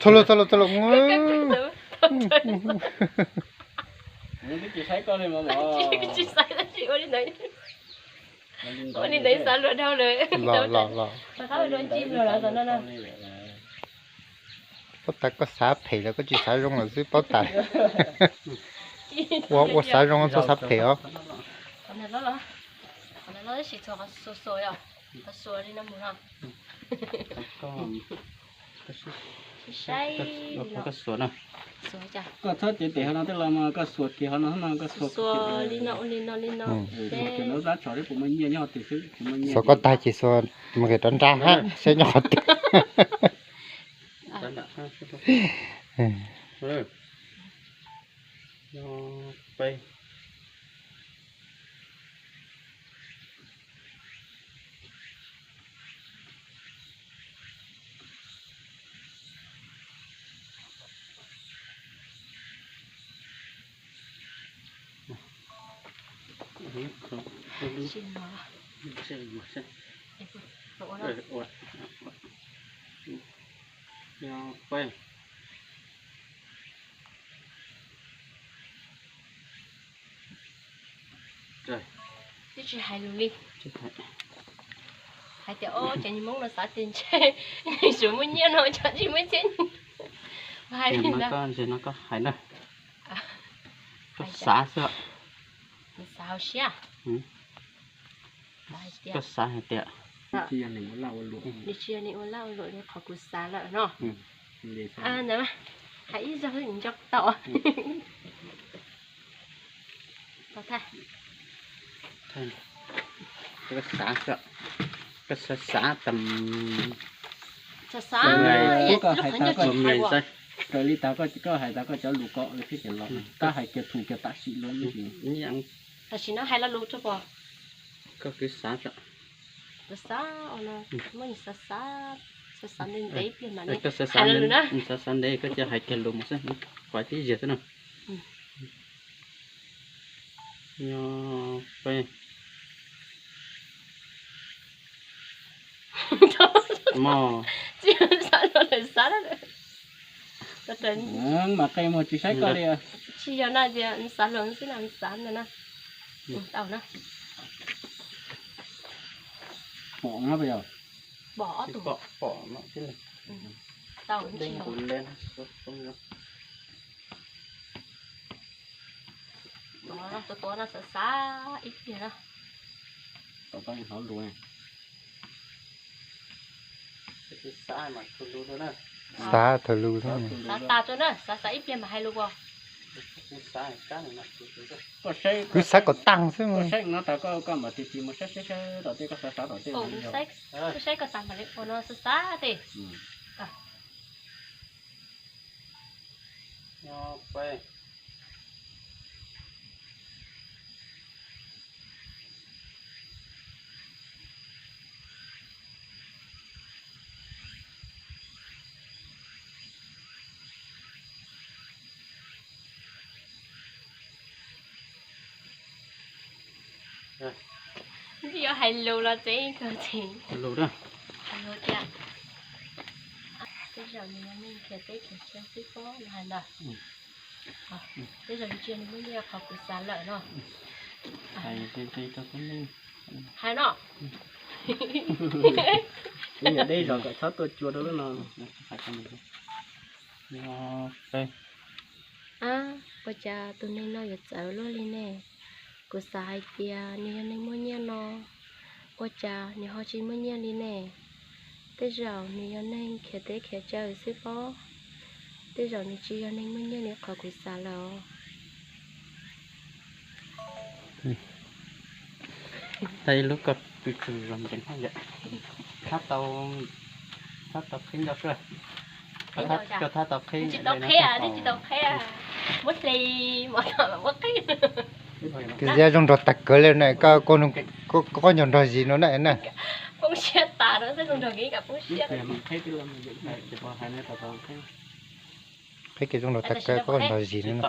Txhob luag, txhob luag, txhob luag. Ua li ntawd xav luag dhau lawm. Los, los, los. Paub tas koj xav phem los koj tsis xav zoo lawm xwb paub tas. Ua, ua xav zoo txhob xav phem os. Koj txhob cev tes hauv no tej los mas koj xuas kiag hauv no, koj xuas li no, li no, li no. Ces lub dab tsov puas muaj nyiaj nyob twg xwb, tsis muaj nyiaj. Xuas koj tag ces xuas mus qhia rov nrag hab saib nyob qhov twg. Twb tsis hais lus li. Hais tias o, cov niag Hmoob no xav tias ntshe nws tsuas muaj nyiaj no, cov tsis muaj txiaj. Hais li ntawd. Koj hais na, koj xav xwb. Nws xav hauv siab. Koj xav hais tias nws tsis yog nws ua laj ua luam li qhov kuv xav lawm no. Ntawd hais ib zaug nco tau. Koj xav, koj xav xav tag, koj hais tag, raws li tag koj hais tag koj cov lus ko thiab ces los, koj hais kiag thum kiag tam sim no. Tam sim no hais lo lus rau pom. Koj kwv xav, xav, muab xav xav, xav xav ntev ntev ib pliag mas ne. Koj xav xav ntev, xav xav ntev koj cia hais kiag lus mus xwb, kuv tib ziag xwb na. Nyob peb mog. Tsis xav los lawm, xav lawm. Mas qe mus tsis saib koj li. Tsis yog na, tias xav los xwb na, xav ntawd na. Tau na. Pom no puas yog? Pom ob tug. Pom no thiab. Tau tsis yog. Tuav no, tuav no xav xav ib pliag na. Xav thaum lus xwb. Xav tas tso na, xav xav ib pliag mas hais lus as. Kuv xav kom tag xwb mas. Koj saib no tas koj, koj mam tig tig mus saib saib saib tom tej, koj xav xav tom tej. Kuv saib koj tas mam li ua no xav xav tej. Twb yuav hais lus los tseeb kawg tseeb. Hais lus tias, tej zaum nws yog neeg khiav teb khiav chaw xwb pob no hais ntag. Tej zaum nws tsis yog nws muaj nyiaj qhov kuv xav lawm no. Hais no. Deb zos kom txhob tuaj cua rau lub no. Ua cas tus neeg no yuav txawv luaj li ne? Kuv xav hais tias nws yog neeg muaj nyiaj no, ua cas nws ho tsis muaj nyiaj li ne? Tej zaum nws yog neeg khiav teb khiav chaw xwb pob. Tej zaum nws tsis yog neeg muaj nyiaj li qhov kuv xav lawm os. Tau ib lub koj tw tsu zoo ntev hab yom. Thab tau, thab tau qhib ncauj xwb. Koj thab tau qhib, tsis tau qhib, tsis tau qhib. Muab hli, muab qhib. Koj zoo nraug tag kawg li na, koj, koj ncaug nrog zis no na. Poob siab tas no, zoo nraug poob siab. Qhib kiag zoo nraug tag kawg, koj ncaug nrog zis no na.